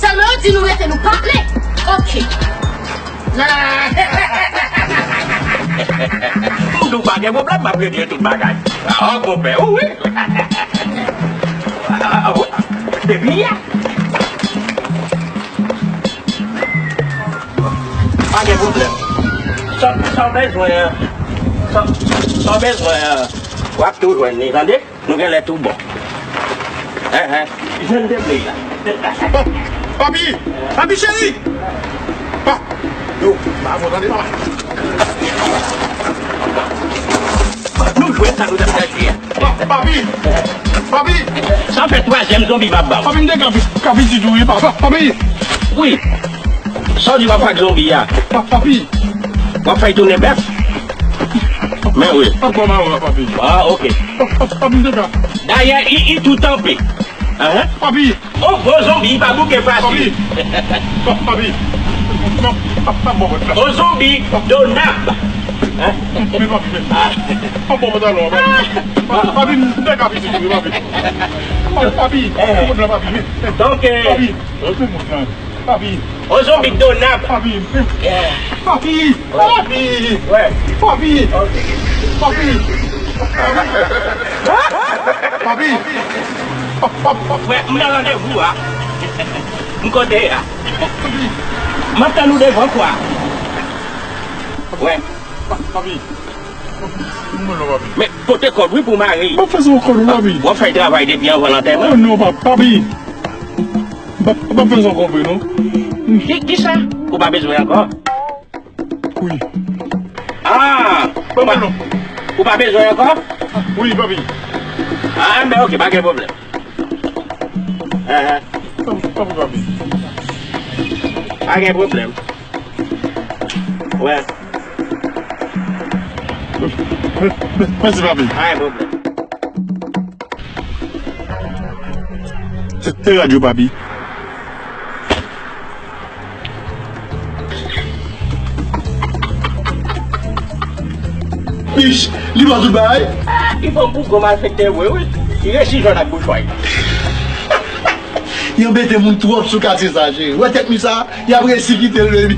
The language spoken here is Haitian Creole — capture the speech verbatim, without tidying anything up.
Sèlman yo di nou rete, nou pa vle. Ok. M di w pa gen pwoblèm, m ap regle tout bagay. Ah, konpè, wi, wi. Ah, wi. Depi yè. Pa gen pwoblèm. Sa, sa w bezwen an, sa, sa w bezwen an, w ap tou jwenn li, tande? Nou genlè tou bon. Enhen. Jwenn de blé la. Pa-, papi! Papi cheri! Pa-, yo, pa fò tande, papa. Nou jwenn sa nou t ap chèche a. Pa-, papi! Papi! Sa fè twazyèm zonbi m ap ba w. Papi, m te ka vi-, ka vin di tou, wi, pa-, pa-, papi! Wi. Sa w di w ap fè ak zonbi a? Pa-, papi! W ap fè l tounen bèf? Men wi. Pa pran mawon an, papi. Ah, ok. Pa-, pa-, papi, m te ka. Dayè, i, i tou tanpe. Ahan. Papi! On bon zonbi pa bouke fasil. Papi! Pa-, papi! Pa-, pa-, pa bon bòt la. On zonbi donab. Hein? Men papi, men. Ah. Pa bon bòt la, non, papi. Pa-, papi, m te ka vin di tou, wi, papi. Pa-, papi, eh, bon bòt la, papi, men. Donk, eh, papi, men bòt la. Papi. On zonbi k donab. Papi. Yeah. Papi. Papi. Wè. Papi. Ok. Papi. Papi. Frè, m nan randevou a. M kote a. Papi. M ap tann ou devan kwa. Wè. Pa-, papi. M renmen w, papi. Men pote kòd wi pou mare. M ap fè sa yon kòd wi, papi. W ap fè travay depi anvan lantèman. Oh non, pa-, papi. M p ap, m p ap fè sa w konprann, non. Ki, kisa? Ou pa bezwen ankò? Wi. Ah! Ou pa, ou pa bezwen ankò? Wi, papi. Ah, men ok, pa gen pwoblèm. Ah, ah. Papi, papi. Pa gen pwoblèm. Wè. Mèsi, papi. Pa gen pwoblèm. Se, se rad yo, papi. Mich, li pran tout bagay. Ah, li pran pou gwo malfektè vre, wi. Li resi jwenn ak bouchwa l. Li anbete moun twòp sou katye sa, cheri. Wè tèt mi sa, y ap resi kite l, baby.